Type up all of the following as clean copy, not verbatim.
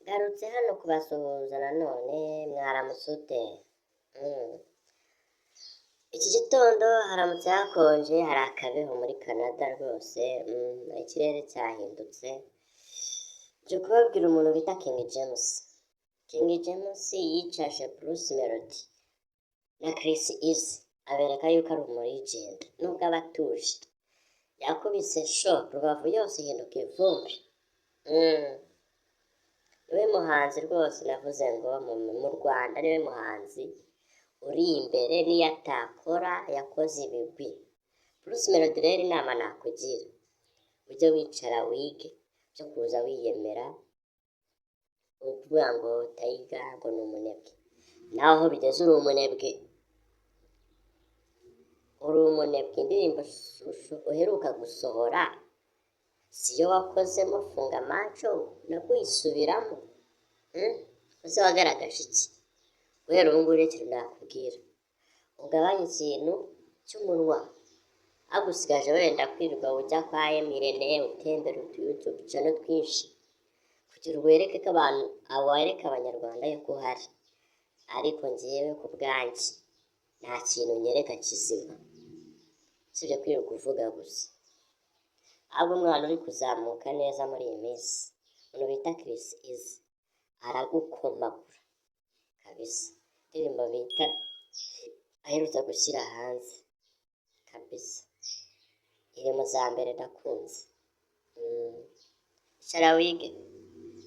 Ngarutse hano kubasuhuza nanone, mwaramutse ute? Iki gitondo haramutse hakonje, hari akabeho muri Canada rwose, ikirere cyahindutse. Nje kubabwira umuntu bita King James. King James yicaje Bruce Melody na Chris Eazy, abereka yuko ari umu legend nubwo aba atuje. Yakubise show Rubavu yose ihinduka ivumbi. Niwe muhanzi rwose navuze ngo mu Rwanda niwe muhanzi uri imbere, niyo atakora yakoze ibigwi. Bruce Melody rero, inama nakugira, ujye wicara wige byo kuza wiyemera uvuga ngo Tiger ngo ni umunebwe. Nawe aho bigeze uri umunebwe, uri umunebwe. Indirimbo uheruka gusohora siyo wakozemo Funga Macho nabwo uyisubiramo? Ese wagaragaje iki? Guhera ubu ngubu rero, ikintu nakubwira, ugabanye ikintu cy'umunwa. Agusigaje wenda kwirirwa ujya kwa Emirene, utembera utu YouTube channel twinshi kugira wereke ko abantu, wereke Abanyarwanda yuko uhari. Ariko njyewe ku bwanjye nta kintu nyereka kizima usibye kwirirwa uvuga gusa. Ahubwo umwana uri kuzamuka neza muri iyi minsi, umuntu bita Chris Eazy, aragukomagura kabisa. Indirimbo bita aherutse gushyira hanze kabisa iri mu za mbere nakunze. Icara wige,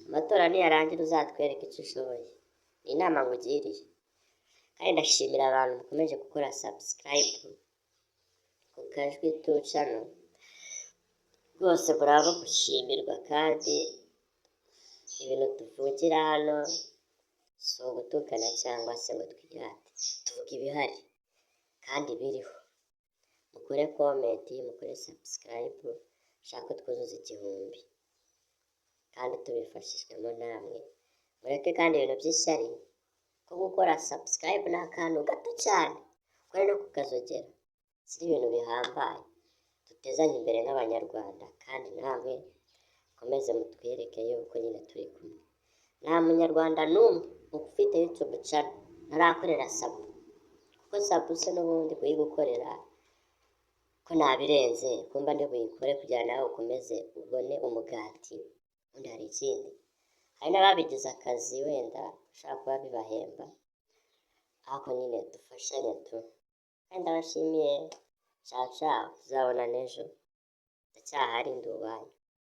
amatora niyarangira uzatwereke icyo ushoboye. Ni inama ngugiriye. Kandi ndashimira abantu mukomeje gukora subscribe ku Kajwi tu channel, rwose muraba gushimirwa. Kandi ibintu tuvugira hano si ugutukana cyangwa se ngo twirate, tuvuga ibihari kandi biriho. Mukore comment, mukore subscribe, shaka ko twuzuza 1000 kandi tubifashijwemo namwe. Mureke kandi ibintu by'ishyari, ko gukora subscribe ni akantu gato cyane, ukore no kukazogera, si ibintu bihambaye. Dutezanye imbere nk'Abanyarwanda, kandi namwe mukomeze mutwereke yuko nyine turi kumwe. Nta Munyarwanda n'umwe ufite YouTube channel ntarakorera sub, kuko sub se n'ubundi kuyigukorera ko nabirenze, kumba ndi buyikore kugira nawe ukomeze ubone umugati. Ubundi hari ikindi, hari n'ababigize akazi, wenda ushobora kuba bibahemba, ariko nyine dufashanye tu. Kandi ndabashimiye. Ciao ciao, tuzabonana ejo, ndacyahari, ndi uwanyu.